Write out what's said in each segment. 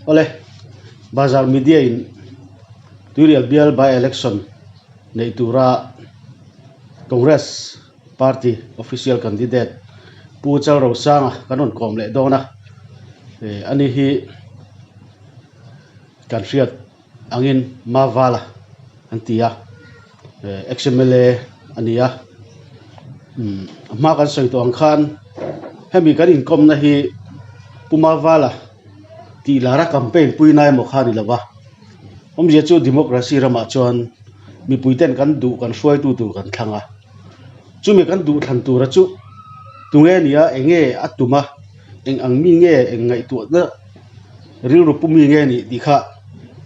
Awle, Bazar Media in Tuirial bial by election neih tura Congress party official candidate Pu Chalrosanga kan rawn kawm leh dawn a, ani hi kan hriat angin Mavala an ti a, ex-M_L_A a ni a, a hma kan sawi tawh ang khan hemi kan inkawmna hi Pu Mavala tih lara campaign pui na emaw kha a ni lo va, awmzia chu democracy ramah chuan mipui ten kan duh kan hruaitu tur kan thlang a, chumi kan duh thlan tura chu tunge a nia eng nge a tum a, eng ang mi nge eng ngaihtuahna. Rilru pu mi nge nih tih kha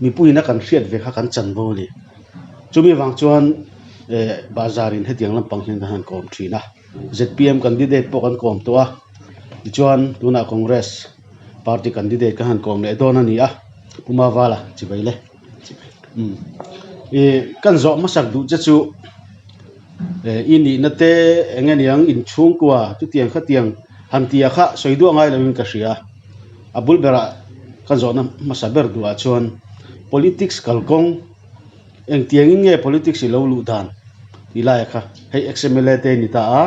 mipuiin a kan hriat ve kha kan chan bo a ni. Chumi vang chuan eh bazar in hetiang lampang hian kan han kawm thin a, zpm candidate pawh kan kawm tawh a, tichuan tunah Congress party candidate kan han kawm leh dawn a ni a, Pu Mavala chibai le. Umm ih kan zawh hmasak duh che chu eh i nihna te eng nge niang inchhungkua chutiang khatiang han tih ah kha sawi duah ngai lovin ka hria. A bul berah ka zawhna hmasa ber duhah chuan politics kalkawng engtiangin nge politics i lo luh dan tih laia kha hei ex-M_L_A te a ni ta a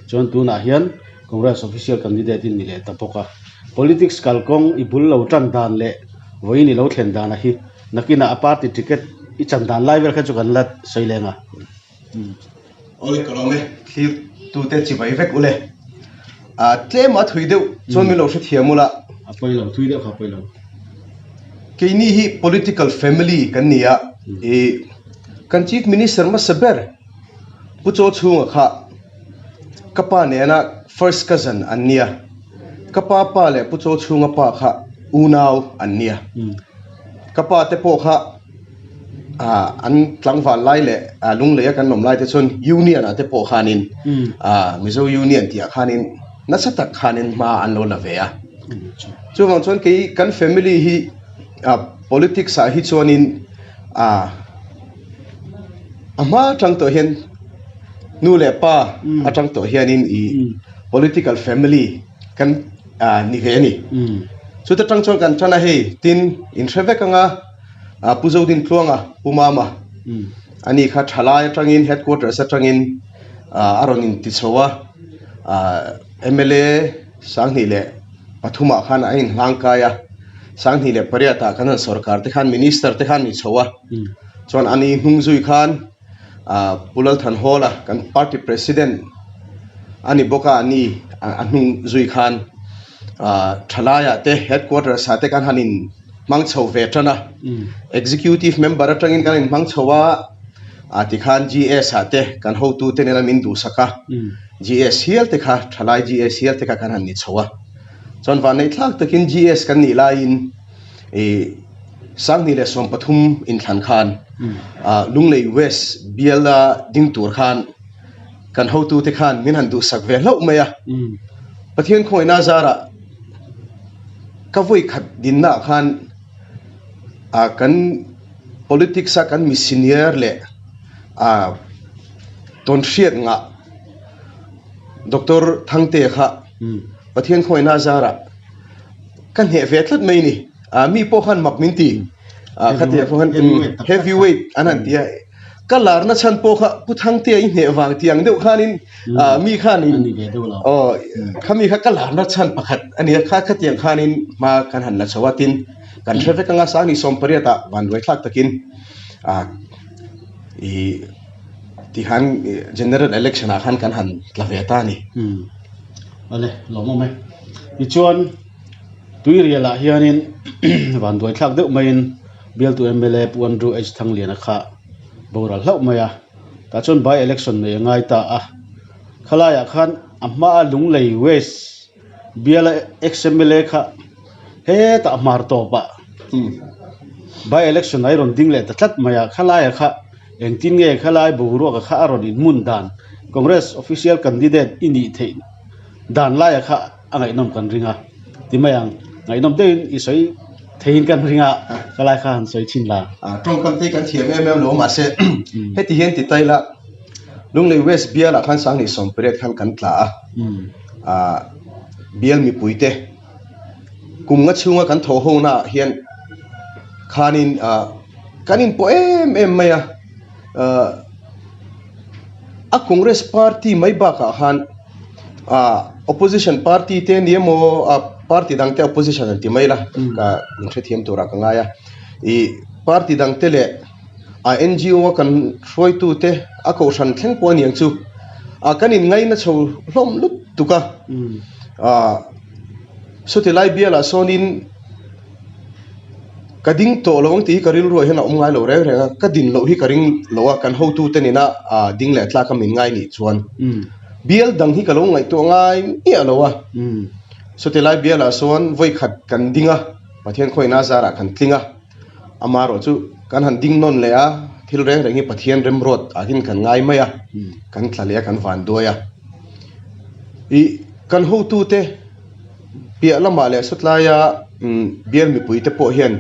chuan tunah hian Congress official candidate in ni leh ta bawk a politics kalkawng i bul lo tan dan leh vawiin i lo thlen danah hi nakinah a party ticket i chan dan lai vel kha chu kan la sawi leng a. Awle ka lawm e, thlir tute chibai vek ule. A tlem a thui deuh chuan min lo hrethiam ula. A pawi lo, thui deuh kha a pawi lo. Keini hi political family kan ni a, i kan Chief Minister hmasa ber Pu Chaw Chhunga kha ka pa nena first cousin an nia, ka pa pa leh Pu Chaw Chhunga pa kha unau an nia. Ka pa te pawh kha ah an tlangval lai leh ah lunglei a kan awm lai te chuan union ah te pawh khanin ah mizo union tih ah khanin nasa tak khanin hma an lo la ve a chuvang chuan kei kan family hi ah politics ah hi chuanin ah a hma atang tawh hian nu leh pa atang tawh hianin ih political family kan ah ni ve a ni chuta tang chuan kan tan a hei tin in hre vek ang a. Ah Pu Zodintluanga Pu Mama ani kha thalai atangin headquarters atangin ah a rawn inti chho a ah mla sanghnih leh pathumah khan a inhlangkai a sanghnih leh pariatah kan han sorkar te khan minister te khan a ni chho a chuan ani hnung zui khan ah Pu Lalthanhawla kan party president a ni bawk a ani a hnung zui khan ah thalaiah te headquarters ah te kan han in. hmang chho ve tan a, Executive member atangin kan inhmang chho a, ah tikhan GS ah te kan hotu te nena min duhsak a, GS hial te kha thalai GS hial te kha kan han ni chho a, chuan vanneih thlak takin GS kan nih laiin ih 2013 inthlan khan ah Lunglei West biala ding tur khan kan hotu te khan min han duhsak ve hlauh mai a, Pathian khawngaihna zarah Ka vawi khat dinna ah khan ah kan politics a kan mi senior leh ah tawn hriat ngah Doctor Thangtea kha Pathian khawngaihna zarah ka hneh ve tlat mai a ni. Ah mi pawh khan mak min ti ah khatiang pawh khan heavy weight an han ti a. Ka larna chhan pawh kha Pu Thangtea i hneh vang tih ang deuh khanin mi khanin aw khami kha ka larna chhan pakhat a nia kha khatiang khanin hma kan han la chho a tin kan hre vek anga Sangni 18 ah vanduai thlak takin ah ih tihan general election ah khan kan han tla ve ta a ni. Awle lawmawm e. Tichuan Tuirial ah hianin vanduai thlak deuh maiin Bialtu mla Pu Andrew H Thangliana kha boral hlauh mai a, tah chuan by election nei a ngai ta a, khalaiah khan a hmaa Lunglei West biala ex mla kha hetah hmar tawpah by election a rawn ding leh ta tlat mai a, khalaiah kha engtin nge khalai boruaka kha a rawn inhmun dan Congress official candidate i nih theih dan laiah kha a ngaihnawm kan ring a ti mai ang ngaihnawm deuhin i sawi theihin kan ring a ka lai kha han sawi thin la. Tawngkam te hi kan thiam em em lo mahse heti hian ti tai la Lunglei West bialah khan 2018 khan kan tla a ah bial mipui te kum nga chhunga kan tho ho naah hian. Khanin kan inpawh em em mai a, a Congress party mai bakah khan opposition party te ni emaw party dang te opposition an ti mai la ka min hrethiam turah ka ngai a, ih party dang te leh a NGO a kan hruaitu te a kohhran thleng pawh a niang chu kan inngaina chho hlawm lutuk a, sawti lai bialah sawnin. Ka ding tawh lo ang tih hi ka rilruah hian a awm ngai lo reng reng a, ka din loh hi ka ring lo a, kan hotute nena ding leh tlak a min ngai nih chuan bial dang hi ka lo ngaihtuah ngai miah lo a, sawti lai bialah sawn vawi khat kan ding a, Pathian khawihna zarah kan tling a, amaherawh chu kan han ding nawn leh a, thil reng reng hi Pathian remruat ah hian kan ngai mai a, kan tla leh a kan van duai a, ih kan hotute. Piah lamah leh sawtlaia bial mipuite pawh hian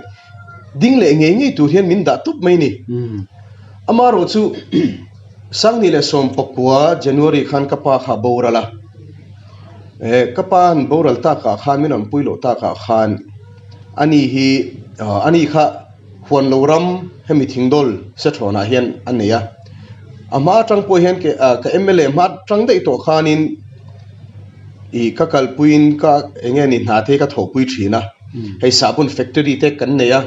ding leh ngei ngei tur hian min dah tup mai ni. Amaherawh chu Sangni leh Sawmpakua January khan ka pa kha a boral a, ka pa an boral takah khan min rawn pui loh takah khan ani hi ani kha huan lo ram hemi thingdawl Sethawnah hian a nei a. A hma atang pawh hian ka mla hma atang daih tawh khanin Ih ka kalpuiin ka eng nge ni hna te hi ka thawhpui thin a, hei sahbun factory te kan nei a,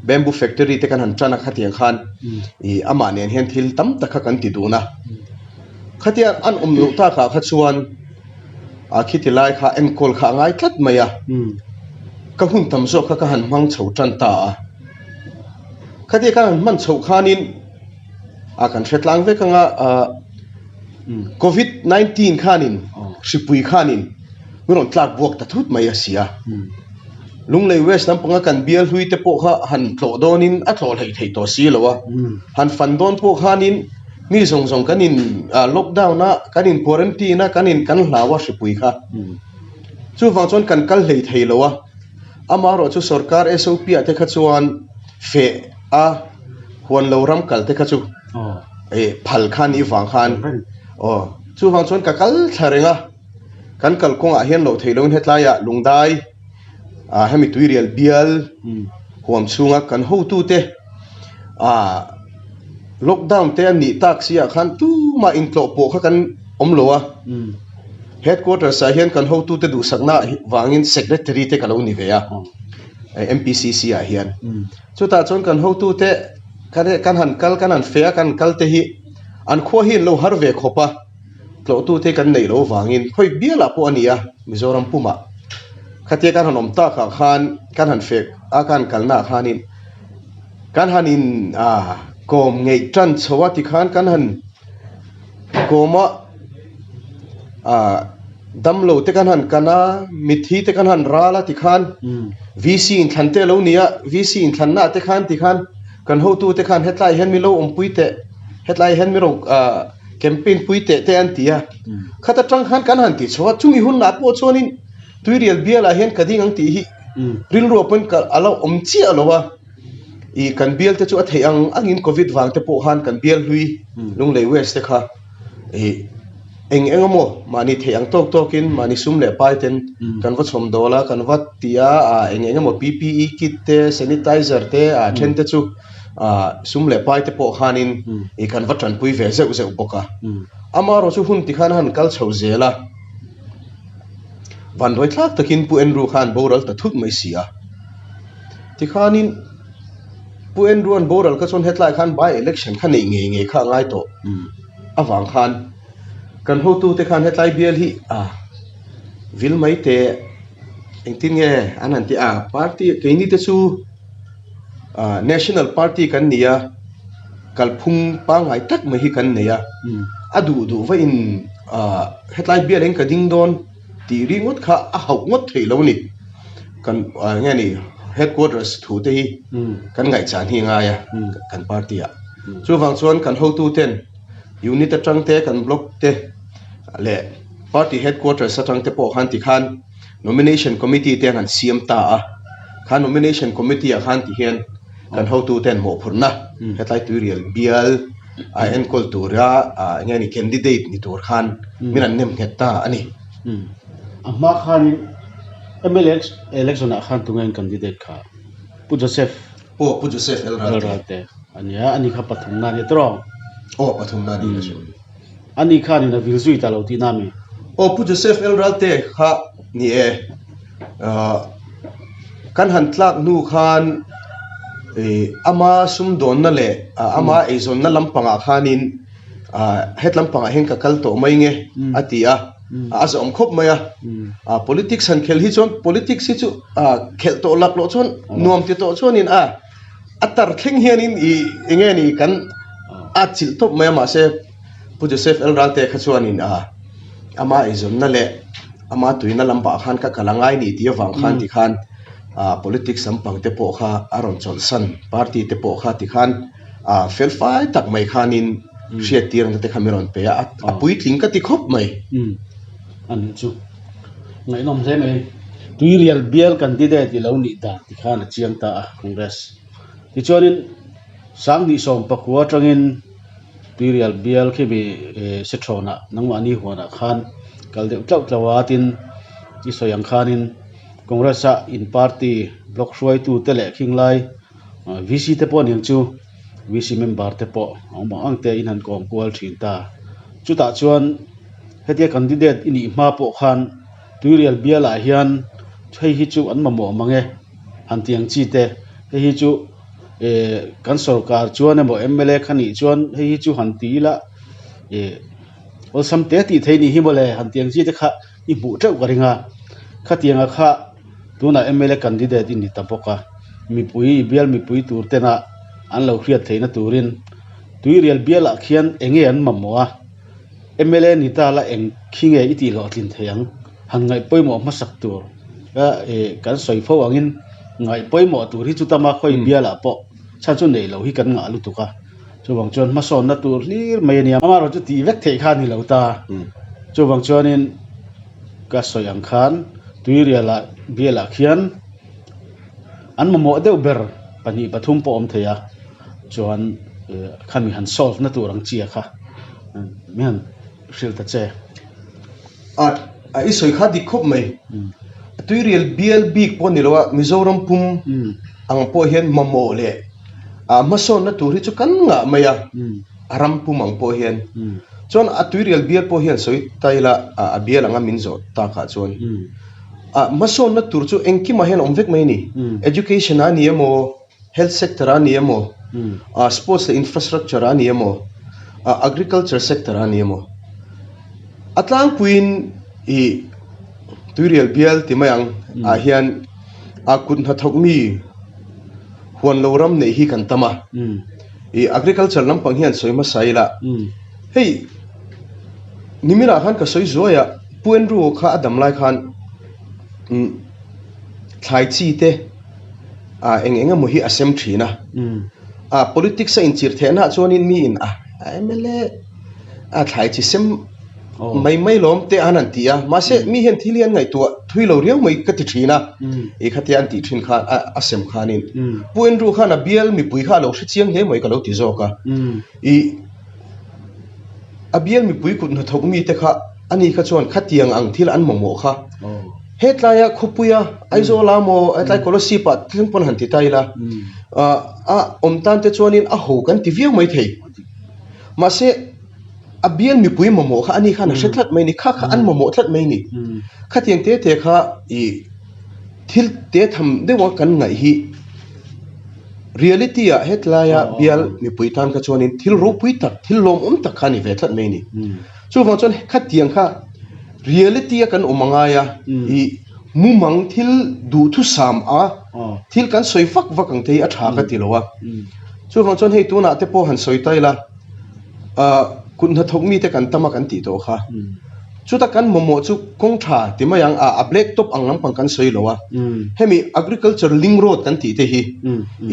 bamboo factory te kan han tan a khatiang khan ih amah nen hian thil tam tak kha kan ti dun a, khatia an awm loh takah kha chuan ah khiti lai kha enkawl kha a ngai tlat mai a, ka hun tam zawk kha ka han hmang chho tan ta a, khatia ka han hman chhoh khanin a kan hre tlang vek anga ah. Covid 19 khanin hripui khanin min rawn tlak buak ta thut mai a si a. Lunglei West lampanga kan bial hlui te pawh kha han tlawh dawnin a tlawh hleih theih tawh si lo a. Han fan dawn pawh khanin mi zawng zawng kan in lockdown a, kan in quarantine a, kan in kan hlau a hripui kha. Chuvang chuan kan kal hlei thei lo a. Amaherawhchu sorkar SOP ah te kha chuan feh a huan lo ram kal te kha chu eh phal kha nih vang khan aw chuvang chuan ka kal thla reng a kan kalkawngah hian loh theih loin hetlaiah lungdai ah hemi tuirial bial huam chhunga kan hotute ah lockdown te a nih tak si ah khan tumah intlawh pawh kha kan awm lo a headquarters ah hian kan hotute duhsakna vangin secretary te ka lo ni ve a M_P_C_C ah hian. Chutah chuan kan hotute kan han kal kan han feh a kan kal te hi an khua hi an lo har ve khawp a, tlawhtute kan neih loh vangin khawi bialah pawh a ni a Mizoram pumah khatia kan han awm takah khan kan han feh a kan kalnaah khanin kan han in ah kawm ngeih tan chho a tikhan kan han kawm a ah Damlo te kan han kan a, mitthi te kan han ral a tikhan VC inthlan te a lo ni a, VC inthlanna ah te khan tikhan kan hotu te khan hetlai hian min lo awmpui teh, hetlai hian min rawn campaign pui teh te an ti a. Khat atang khan kan han ti chho a, chumi hunah pawh chuanin Tuirial bialah hian ka ding ang tih hi rilru ah pawhin a lo awm chiah lo a. Ih kan bial te chu a theih ang angin Covid vang te pawh khan kan bial hlui Lunglei West te kha ih eng eng emaw mahni theih ang tawk tawkin mahni sum leh pai ten kan va chhawm dawl a kan va ti a ah eng eng emaw P_P_E kit te sanitizer te ah then te chu ah sum leh pai te pawh khanin ih kan va tanpui ve zeuh zeuh bawk a amaherawh chu hun tikhan a han kal chho zel a vanduai thlak takin Pu Andrew khan boral ta thut mai si a. Tikhanin Pu Andrew-a'n boral kha chuan hetlai khan by election kha neih ngei ngei kha a ngai tawh avang khan kan hotute khan hetlai bial hi a vil mai teh engtin nge an han ti a party keini te chu ah national party kan ni a kalphung pangngai tak mai hi kan nei a a duh duh vahin ah hetlai bial in ka ding dawn. Tih ringawt kha a hauh ngawt theih lo a ni. Kan eng nge ni headquarters thu te hi kan ngaihchan hi a ngai a kan party ah. Chuvang chuan kan hotu ten unit atang te kan block te leh party headquarters atang te pawh khan tikhan nomination committee te an han siam ta a. Kha nomination committee ah khan tihian kan hotu ten mawhphurhna hetlai tuirial bial a enkawl tura eng nge ni candidate ni tur khan min an nem nghet ta a ni. A hma khanin mla election ah khan tunge an candidate kha? Pu Joseph. Aw Pu Joseph L Ralte. Ralte a nia, ani kha pathumna a ni tawh. Aw pathumna a ni ka hria. Ani khanin a vil zui ta lo tihna a mi? Aw Pu Joseph L Ralte kha ni e, kan han tlak hnu khan ama sumdawnna leh ama eizawnna lampangah khanin het lampangah hian ka kal tawh mai nge a ti a, a zawm khawp mai a. Politics han khelh hi chuan politics hi chu khelh tawh lak loh chuan nuam ti tawh chuanin a a tar thleng hianin ih eng nge ni kan at chilh tawp mai a mahse Pu Joseph L Ralte kha chuanin a ama eizawnna leh ama tuina lampah khan ka kal a ngai ni tih avang khan tikhan ah politics lampang te pawh kha a rawn chawlhsan party te pawh kha tikhan ah fel fai tak mai khanin hriattirna te kha min rawn pe a a puitling ka ti khawp mai. A nih chu ngaihnawm hle mai. Tuirial bial candidate i lo nih dan ti khan a chiang ta a Congress. Tichuanin Sanghnih 19 atangin Tuirial bial khi mi Sethrawnah nangmahni huanah khan kal deuh tlauh tlauh a tin i sawi ang khanin Congress a in party block hruaitu te leh khinglai VC te pawh aniang chu VC member te pawh a awm ang ang te in han kawm kual thin ta. Chutah chuan hetia candidate i nih hma pawh khan Tuirial bialah hian hei hi chu an mamawh mang e han ti ang chi te hei hi chu eh kan sorkar chuan emaw mla kha nih chuan hei hi chu han ti ila eh awlsam te tih theih nih hi mawle han ti ang chi te kha i hmuh teuh ka ring a khatianga kha tunah mla candidate i ni ta bawk a mipui bial mipui tur tena an lo hriat theihna turin tuirial bialah khian eng nge an mamawh a. Mla ni ta la eng khi nge i tih hlawhtlin thei ang? Han ngaih pawimawh hmasak tur eh kan sawi fo angin ngaih pawimawh tur hi chu tama khawi bialah pawh chhan chu neih loh hi kan ngah lutuk a, chuvang chuan hmasawnna tur hlir mai a nia. Amaherawh chu tih vek theih kha a ni lo ta, chuvang chuanin ka sawi ang khan tuirialah bialah khian an mamawh deuh ber pahnih pathum pawh awm thei a. Chuan khami han solve na tur ang chi a kha min han hrilh ta che. A a i sawi kha dik khawp mai. Tuirial bial bik pawh ni lo a Mizoram pum ang pawh hian mamawh leh a hmasawnna tur hi chu kan ngah mai a, a ram pum ang pawh hian. Chuan a tuirial bial pawh hian sawi ta ila a bial anga min zawh takah chuan a hmasawnna tur chu engkimah hian a awm vek mai a ni. Education ah a ni emaw. Health sector a ni emaw, sports leh infrastructure a ni emaw, agriculture sector a ni emaw, a tlangpuiin ih tuirial bial ti mai ang ah hian a kut hnathawk mi huan lo ram neih hi kan tam a, ih agriculture lampang hian sawi hmasa ila hei niminah khan ka sawi zuai a Pu Andrew kha a dam lai khan thlai chi te. ah eng eng emaw hi a sem thin a ah politics a inchir theihna ah chuanin mi in a mla a thlai chi sem mai mai lawm te an han ti a mahse mi hian thil hi an ngaihtuah thui lo riau mai ka ti thin a ih khatia an tih thin khan a a sem khanin Pu Andrew khan a bial mipui kha a lo hre chiang hle mai ka lo ti zawk a ih a bial mipui kut hnathawk mite kha ani kha chuan khatiang ang thil an mamawh kha. Hetlaia khawpuia Aizawla maw hetlai Kolasib ah thleng pawn han ti ta ila ah a awm tan te chuanin a ho kan ti viau mai thei mahse a bial mipui mamawh kha ani khan a hre tlat mai a ni kha kha an mamawh tlat mai a ni khatiang te te kha ih thil te tham deuh a kan ngaih hi reality ah hetlaia bial mipui tan kha chuanin thil ropui tak thil lawmawm tak kha a ni ve tlat mai a ni. Chuvang chuan khatiang kha reality a kan awm a ngai a, ih mumang thil duhthusam a thil kan sawi vak vak ang te hi a tha ka ti lo a. Chuvang chuan hei tunah te pawh han sawi ta ila, ah kut hnathawk mite kan tam a kan tih tawh kha. Chuta kan mamawh chu kawng tha ti mai ang a, a black top ang lampang kan sawi lo a. Hemi agriculture link road kan tih te hi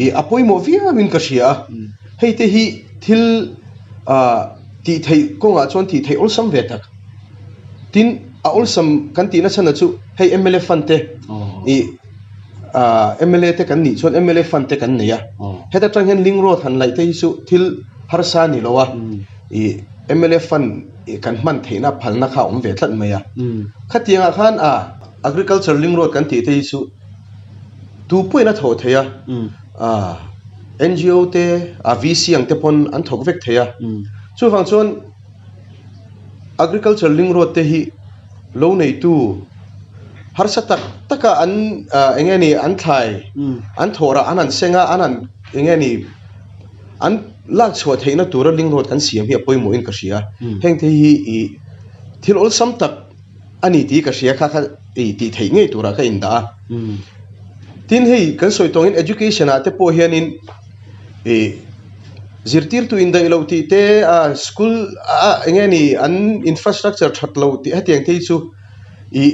ih a pawimawh viauin ka hria a, hei te hi thil ah Tih theih kawngah chuan tih theih awlsam ve tak. Tin, a awlsam kan tihna chhan chu hei mla fund te ih mla te kan nih chuan mla fund te kan nei a. Heta tang hian link road han laih te hi chu thil harsa a ni lo a, ih mla fund kan hman theihna phalna kha a awm ve tlat mai a. Khatiangah khan a agriculture link road kan tih te hi chu tu pawhin a thawh theih a. NGO te, a VC ang te pawn an thawk vek thei a. Chuvang chuan Agriculture link road te hi lo neitu harsa tak taka an eng nge ni an thlai an thawh rah an han seng a, an han eng nge ni an lak chhuah theihna tura link road kan siam hi a pawimawhin ka hria. Heng te hi ih thil awlsam tak a ni tih ka hria kha kha ih tih theih ngei turah ka indah a. Tin hei kan sawi tawngin education ah te pawh hianin ih zirtirtu indaih loh tih te a school a eng nge ni an infrastructure that loh tih hetiang te hi chu ih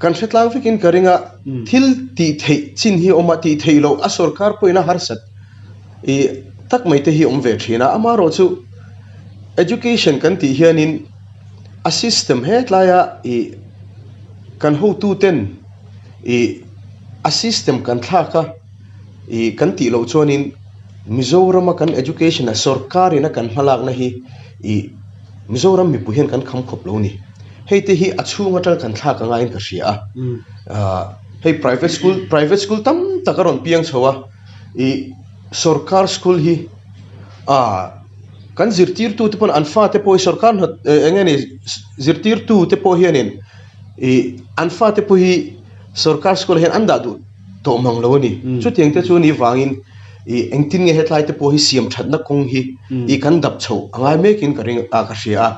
kan hre tlang vekin ka ring a thil tih theih chin hi a awm a tih theih loh a sorkar pawhin a harsat ih tak mai te hi a awm ve thin a amaherawhchu education kan tih hianin a system hetlaia ih kan hotuten ih a system kan thlak a ih kan tih loh chuanin Mizorama kan education a sorkarin a kan hmalakna hi ih Mizoram mipui hian kan kham khawp lo a ni. Hei te hi a chhung atang kan thlak a ngaiin ka hria a ah hei private school private school tam tak a rawn piang chho a ih sorkar school hi ah kan zirtirtu te pawn an fate pawh hi sorkar hna eng nge ni zirtirtu te pawh hianin ih an fate pawh hi sorkar school ah hian an dah duh tawh mang lo a ni. Chutiang te chu ni vangin ih engtin nge hetlai te pawh hi siam thatna kawng hi ih kan dap chhoh a ngai mekin ka ring a ka hria a.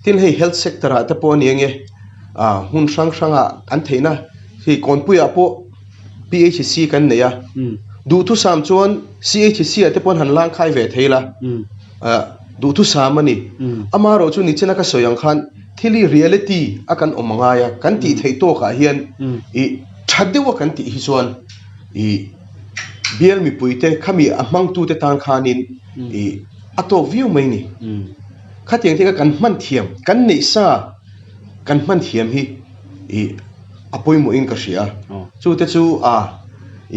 Tin hei health sector ah te pawh a ni ange ah hmun hrang hrangah an theihna hei kawnpuiah pawh PHC kan nei a duhthusam chuan CHC ah te pawh an han lang khai ve thei la ah duhthusam a ni. Amaherawhchu nichina ka sawi ang khan thil hi reality a kan awm a ngai a kan tih theih tawkah hian ih tha deuh a kan tih hi chuan ih bial mipuite khami a hmangtute tan khanin ih a tawk viau mai a ni. Khatiang te kha kan hman thiam kan neih sa kan hman thiam hi ih a pawimawhin ka hria chu te chu a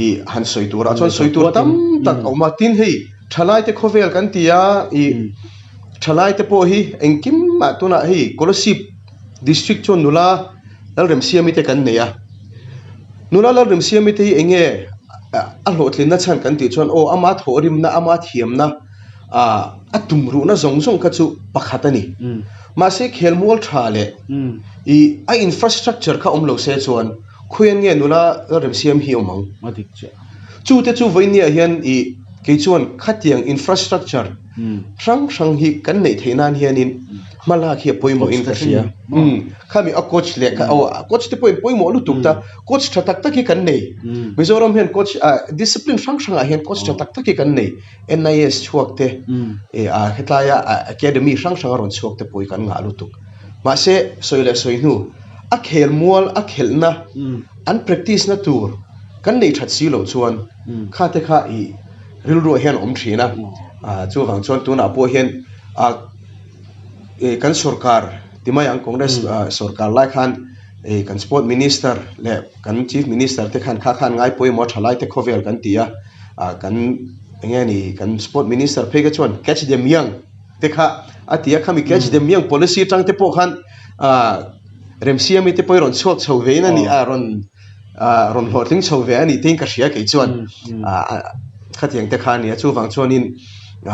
ih han sawi turah chuan sawi tur tam tak a awm a tin hei thalai te khawvel kan ti a ih thalai te pawh hi engkim ah tunah hei Kolasib district chuan nula Lalremsiami te kan nei a nula Lalremsiami te hi eng nge a hlawhtlinna chhan kan tih chuan aw ama thawhrimna ama thiamna ah a tum ruhna zawng zawng kha chu pakhat a ni. Mahse khelmual tha leh ih a infrastructure kha awm lo se chuan khawian nge nula remsiam hi awm ang? Chu te chu vawinia hian ih kei chuan khatiang infrastructure hrang hrang hi kan neih theih nan hianin hma lak hi a pawimawhin ka hria. Khami a coach leh kha aw coach te pawhin pawimawh lutuk ta coach tha tak tak hi kan nei. Mizoram hian coach ah discipline hrang hrangah hian coach tha tak tak hi kan nei. NIS chhuak te eh a hetlaia academy hrang hrang a rawn chhuak te pawh hi kan ngah lutuk. Mahse sawi leh sawi hnu a khel mual a khelhna an practice na tur kan nei that si loh chuan kha te kha ih rilruah hian a awm thin a ah chuvang chuan tunah pawh hian ah eh kan sorkar ti mai ang Congress ah sorkar lai khan eh kan sport minister leh kan chief minister te khan kha khan ngai pawimawh a tha lai te khawvel kan ti a. ah kan eng nge ni kan sport minister phei kha chuan catch them young te kha a ti a khami catch them young policy atang te pawh khan ah remsiami te pawh hi rawn chhuak chho ve in a ni a rawn ah rawn hlawhtling chho ve a nih te in ka hria kei chuan ah khatiang te kha a ni a chuvang chuanin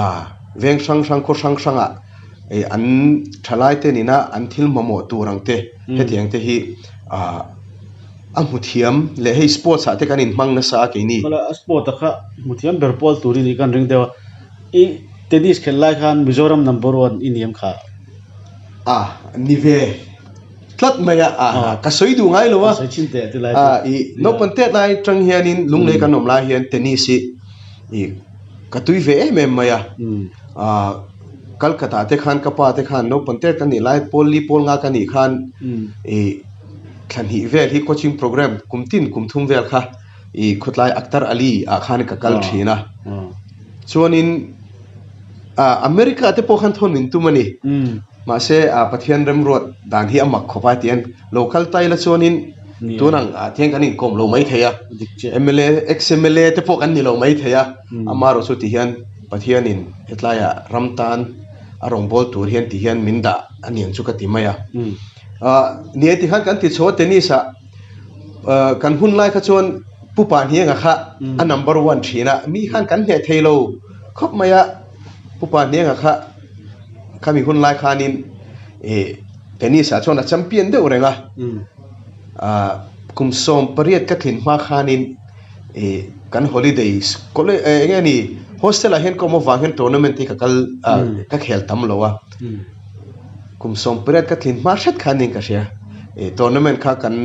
ah veng hrang hrang khaw hrang hrangah ih an thalai te nena an thil mamawh tur ang te hetiang te hi ah. A hmu thiam leh hei sports ah te kan inhmang nasa a keini. Kawla a sport ah kha hmu thiam ber pawl tur i nih kan ring deuh a. I tennis khelh lai khan Mizoram number one i ni em kha? A ni ve tlat mai a, a ka sawi duh ngai lo a. Ka sawi chin teh ti lai chu. A i naupang tet lai atang hianin lunglei kan awm lai hian tennis hi i ka tui ve em em mai a. A Calcutta te khan ka pa te khan naupang tet ka nih lai pawl li pawl nga ka nih khan i Thla hnih vel hi coaching program kum tin kum thum vel kha i khawtlai Akhtar Ali ah khan ka kal thin a. Chuanin ah America te pawh khan thawn min tum a ni. Mahse ah Pathian remruat dan hi a mak khawp a tihian lo kal ta ila chuanin tunang ah tihian kan inkawm lo mai thei a. Mla ex mla te pawh kan ni lo mai thei a. Amaherawhchu chu tihian Pathianin hetlaiah ram tan a rawngbâwl tur hian tihian min dah a niang chu ka ti mai a. Ni e tikhan kan ti chho a tennis ah kan hun lai kha chuan Pu Pahnienga kha a number one thin a, mi khan kan hneh thei lo khawp mai a, Pu Pahnienga kha khami hun lai khanin ih tennis ah chuan a champion deuh reng a, ah kum 18 ka tlin hma khanin ih kan holidays college eh eng nge ni hostel ah hian ka awm avang hian tournament hi ka kal ah ka khel tam lo a, kum 18 ka tlin hma hret khanin ka hria ih tournament kha kan.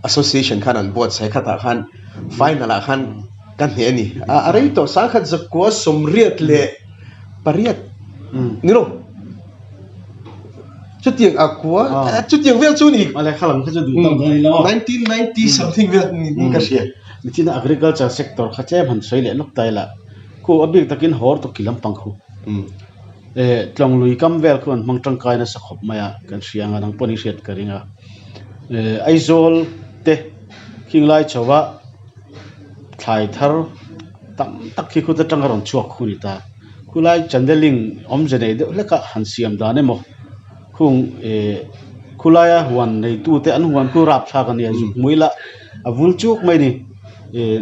Association khan an buatsaih khatah khan final ah khan ka hneh a ni. A rei tawh 1988 ni lo. Chutiang a kua chutiang vel chu ni. 1990 something vel niin ka hria. Nichina agriculture sector kha tlem han sawi leh lawk ta ila khu a bik takin hawr tawki lampang khu Tlawng lui kam vel khu an hmang tangkai nasa khawp mai a kan hria ang a nang pawh ni hriat ka ring a. Aizawl te khing lai chho a thlai thar tam tak khi khuta tanga rawn chhuak khu a ni ta. Khulai channeling awmze nei deuh hlek a han siam dan emaw khung eh khulaia huan neitu te an huan khu rapthlak a nia zuk hmui lah a vul chuk mai a ni. Eh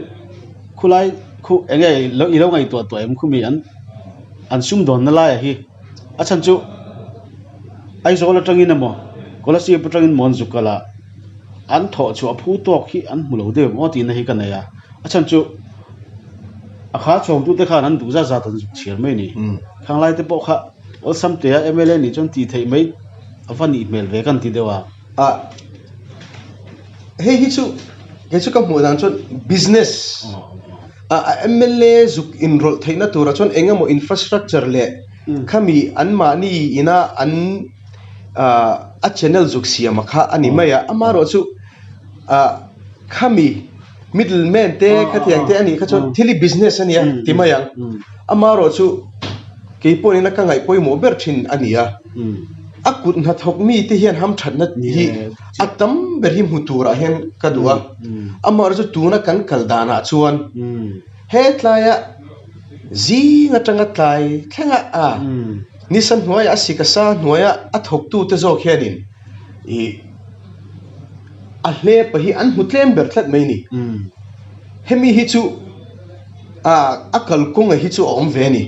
khulai khu eng nge i lo ngaihtuah tawh em khumi an an sumdawnna laiah hi a chhan chu Aizawl atangin emaw Kolasib atangin maw an zuk kal a an thawh chhuah phu tawk hi an hmu lo deuh em aw tihna hi ka nei a a chhan chu a kha chhawngtute khan an duh zat zat an zuk chhiar mai a ni khang lai te pawh kha awlsam tea mla nih chuan tih theih mai a va nih hmel ve ka han ti deuh a. A hei hi chu kei chu ka hmuh dan chuan business a mla zuk inrawlh theihna turah chuan eng emaw infrastructure leh khami anmahni ina an ah a channel zuk siam a kha a ni mai a amaherawh chu ah khami middle man te khatiang te a nih kha chuan thil hi business a nia ti mai ang amaherawh chu kei pawhin a ka ngaih pawimawh ber thin a ni a a kut hnathawk mite hian hamthatna hi a tam ber hi hmu turah hian ka duh a amaherawh chu tuna kan kal danah chuan hetlaiah zing atanga tlai thleng a a nisa hnuaiah a sik a sa hnuaiah a thawktute zawk hianin ih a hlepa hi an hmu tlem ber tlat mai a ni. Hemi hi chu ah a kalkawnga hi chu a awm ve a ni.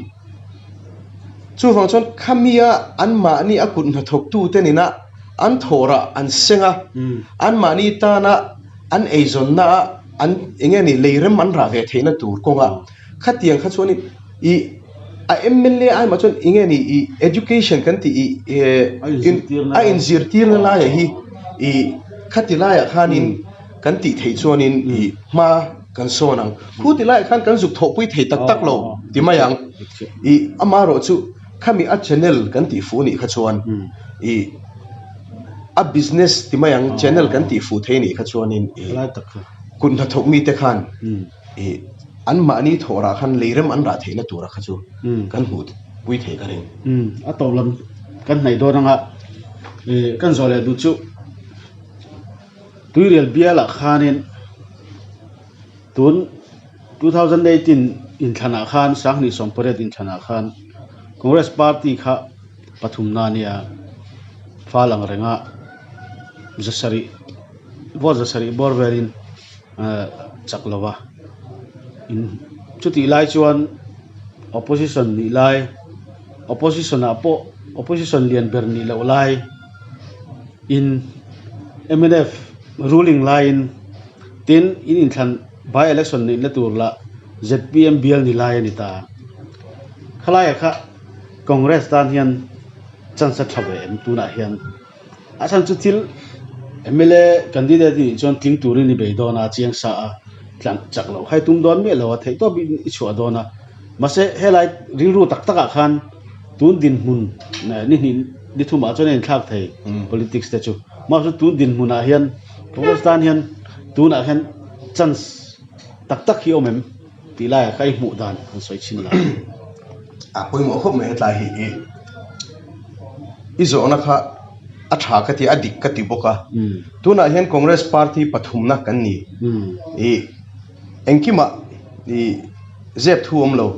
Chuvang chuan khamia anmahni a kut hnathawktute nena an thawhrah an seng a, anmahni tana an eizawnna a an eng nge ni leirem an rah ve theihna tur kawnga khatiang kha chuanin ih a mla ai mah chuan eng nge ni ih education kan tih ih eh a inzirtirna laiah hi ih khati laiah khanin kan tih theih chuanin ih hma kan sawn ang. Khu ti laiah khan kan zuk thawhpui thei tak tak lo ti mai ang. Ih amaherawh chu khami a channel kan tih fuh nih kha chuan ih a business ti mai ang channel kan tih fuh thei nih kha chuanin ih kut hnathawk mite khan ih anmahni thawhrah khan leirem an rah theihna tura kha chu kan hmuh pui thei ka ring. A tawp lam kan hnaih dawn anga ih kan zawh leh duh chu Tuirial bialah khanin tun 2018 inthlanah khan 2018 inthlanah khan Congress party kha pathumna a nia fal ang renga zasarih vote zasarih bawr velin eh chak lo va chutih lai chuan opposition nih lai opposition ah pawh opposition lian ber nih loh lai. In mnf ruling laiin tin in inthlan by election neihna tur lah zpm bial ni lai a ni ta. Khalaia kha Congress tan hian chance a tha ve em tunah hian a chhan chu thil mla candidate i nih chuan tling turin i bei dawn a chiang sa a tlan chak loh kha i tum dawn miah lo a theihtawp i chhuah dawn a mahse helai rilru tak takah khan. Tun dinhmun ni hnih ni thumah chuan a inthlak thei politics te chu. Mahse tun dinhmunah hian Congress tan hian tunah hian chance tak tak hi awm em tih laiah kha i hmuh dan han sawi chhin la. A pawimawh khawp mai hetlai hi i i zawhna kha a tha ka ti a dik ka ti bawk a. Tunah hian Congress party pathumna kan ni. I Engkimah i zep thu awm lo.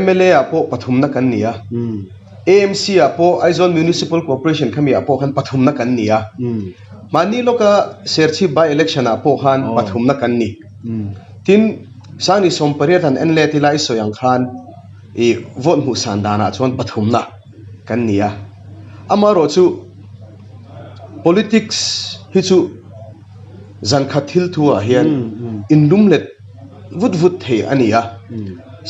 Mla ah pawh pathumna kan ni a, AMC ah pawh Aizawl Municipal Corporation khami ah pawh khan pathumna kan ni a. Mahni lawka Serchhip by election ah pawh khan pathumna kan ni. Tin, Sangni 80 han en let ila i sawi ang khan i vote hmuh san danah chuan pathumna kan ni a. Amaherawhchu politics hi chu Zan khat thil thu ah hian inlum let vut vut thei a ni a.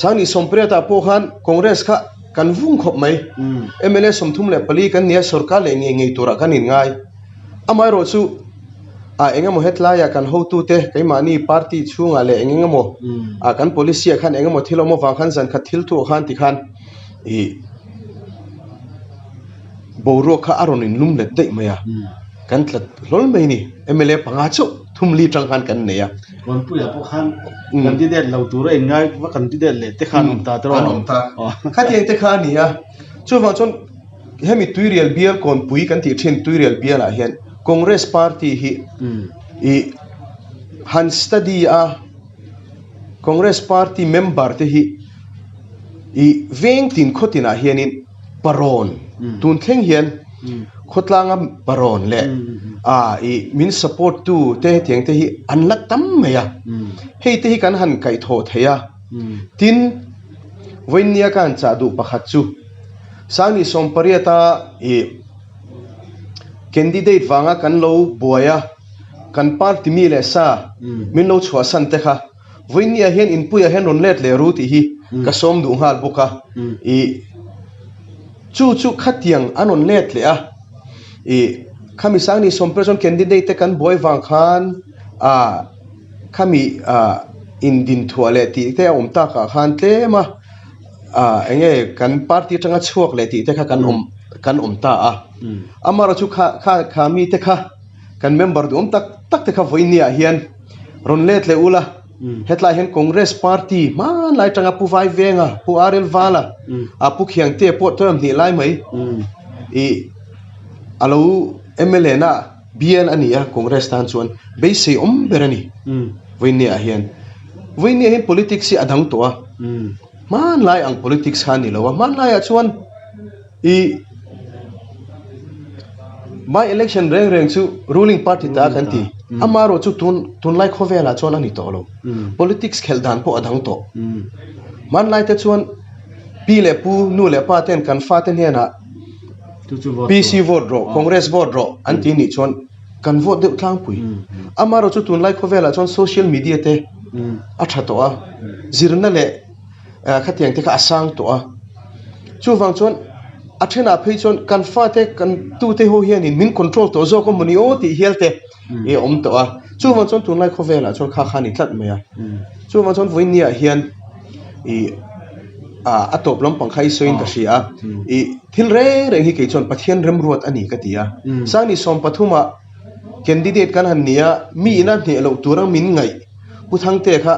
Sangni 80 ah pawh khan Congress kha kan vung khawp mai. Mla 34 kan ni a, sorkar leh ngei ngei turah kan inngai. Amaherawh chu ah eng emaw hetlaiah kan hotute keimahni party chhungah leh eng eng emaw ah kan policy ah khan eng emaw thil awm avang khan zan khat thil thu ah khan tikhan ih boruak kha a rawn inlum let daih mai a. Kan tlat hlawl mai ni. Mla panga chauh thum li tang khan kan nei a. Kawnpuiah pawh khan candidate lo tura inngai va candidate leh te khan awm ta te rawh. An awm ta. Khatiang te kha a ni a. Chuvang chuan hemi Tuirial bial Kawnpui kan tih thin Tuirial bialah hian Congress party hi i han study a Congress party member te hi i veng tin khaw tinah hianin parawn tun thleng hian khawtlanga parawn leh ah ih min support tu te hetiang te hi an la tam mai a hei te hi kan han kaihthawh thei a tin vawinia ka han chah duh pakhat chu sangni 80 a ih candidate vanga kan lo buai a kan party mi leh sa min lo chhuahsan te kha. Vawinia hian inpuiah hian rawn let leh ru tih hi ka sawm duh nghal bawk a, ih chu chu khatiang an rawn let leh a, ih khami Sangni sawmpel chuan candidate te kan buai vang khan ah khami ah indinthuah leh tih te a awm takah khan tlem a ah eng nge kan party atanga chhuak leh tih te kha kan awm kan awm ta a, amaherawhchu kha kha kha mite kha kan member duhawm tak tak te kha vawinia hian. Rawn let leh ula, hetlai hian Congress party hmanlai atanga Pu Vaivenga, Pu RL Vala, a Pu Khiangte pawh term hnih lai mai ih a lo mla na bial a ni a Congress tan chuan beisei awm ber a ni Vawinia ah hian. Vawinia hian politics hi a dang tawh a, hmanlai ang politics kha a ni lo a, hmanlaiah chuan I by election reng reng chu ruling party ta kan ti. Amaherawh chu tun tunlai khawvelah chuan a ni tawh lo. Politics khelh dan pawh a dang tawh. Hmanlai te chuan pi leh pu, nu leh pa ten kan fate hnenah PC vote rawh, Congress vote rawh an ti nih chuan kan vote deuh tlangpui. Amaherawh chu tunlai khawvelah chuan social media te a tha tawh a, zirna leh Khatiang te kha a sang tawh a, chuvang chuan a thenah phei chuan kan fate kan tute ho hianin min control tawh zawk a mawni aw tih hial te i awm tawh a, chuvang chuan tunlai khawvelah chuan kha kha a ni tlat mai a, chuvang chuan vawinia hian ih ah a tawp lampang kha i sawiin ka hria a, ih thil reng reng hi kei chuan Pathian remruat a ni ka ti a, Sangni 13 ah candidate kan han ni a, mi ina hneh loh tura min ngaih Pu Thangtea kha.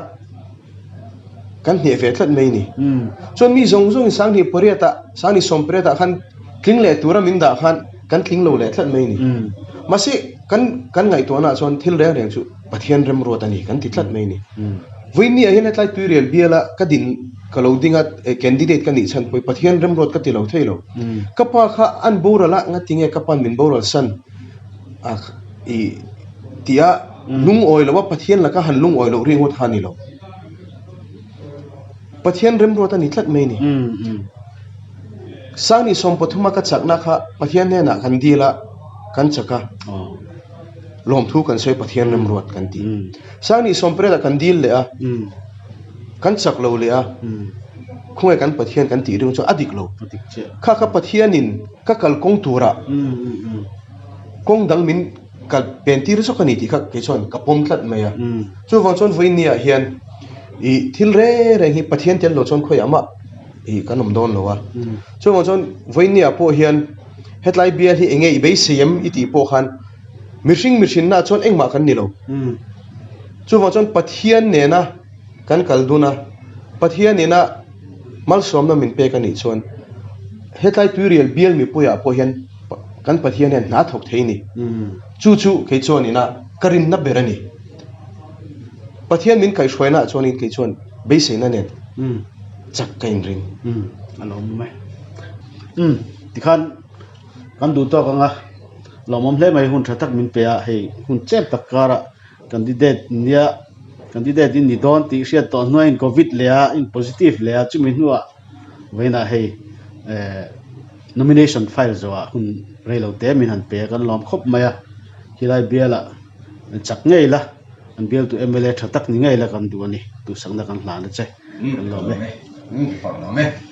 Kan hneh ve tlat mai ni. Chuan mi zawng zawngin 18 ah, 18 ah khan tling leh tura min dah khan kan tling lo leh tlat mai ni. Mahse kan kan ngaihtuahna ah chuan thil reng reng chu Pathian remruat a ni kan ti tlat mai ni. Vawiinni ah hian hetlai Tuirial biala ka din ka lo ding a candidate ka nih chhan pawh hi Pathian remruat ka ti lo thei lo. Ka pa kha an boral a ngatinge ka pa'n min boral san a i tih a. Lungawi lo a, Pathian laka han lungawi loh ringawt kha a ni lo. Pathian remruat a ni tlat mai a ni. Sangni 13 a ka chakna kha Pathian hnenah kan dil a, kan chak a, lawmthu kan sawi Pathian remruat kan ti. Sangni 18 ah kan dil leh a, kan chak lo leh a, khawngaih kan Pathian kan tih ring chu a dik lo. Kha kha Pathianin ka kalkawng turah kawng dang min Ka pen tir zawk a ni tih kha kei chuan ka pawm tlat mai a. Chuvang chuan vawiinniah hian ih thil reng reng hi Pathian tel lo chuan khawiah mah ih kan awm dawn lo a. Chuvang chuan vawiinniah pawh hian hetlai bial hi eng nge i beisei em i tih pawh khan mihring mihrinnaah chuan engmah kan ni lo. Chuvang chuan Pathian nena kan kal dun a, Pathian nena malsawmna min pek a nih chuan hetlai tuirial bial mipuiah pawh hian Kan Pathian hian hna thawk thei a ni. Chu chu kei chuan ina ka rinna ber a ni. Pathian min kaihhruainaah chuanin kei chuan beiseina nen chak ka inring. A lo awm mai. Tikhan kan duh tawk anga. Lawmawm hle mai hun tha tak min pe a, hei hun chep tak karah candidate nia candidate in ni dawn tih hriat tawh hnuaiin covid leh a in positive leh a chumi hnuah vawiinah hei eh nomination file zawhah hun reilo te min han pe a kan lawm khawp mai a khilai bialah chak ngei la an bialtu mla tha tak ni ngei la kan duh a ni duhsakna kan hlan a che kan lawm e.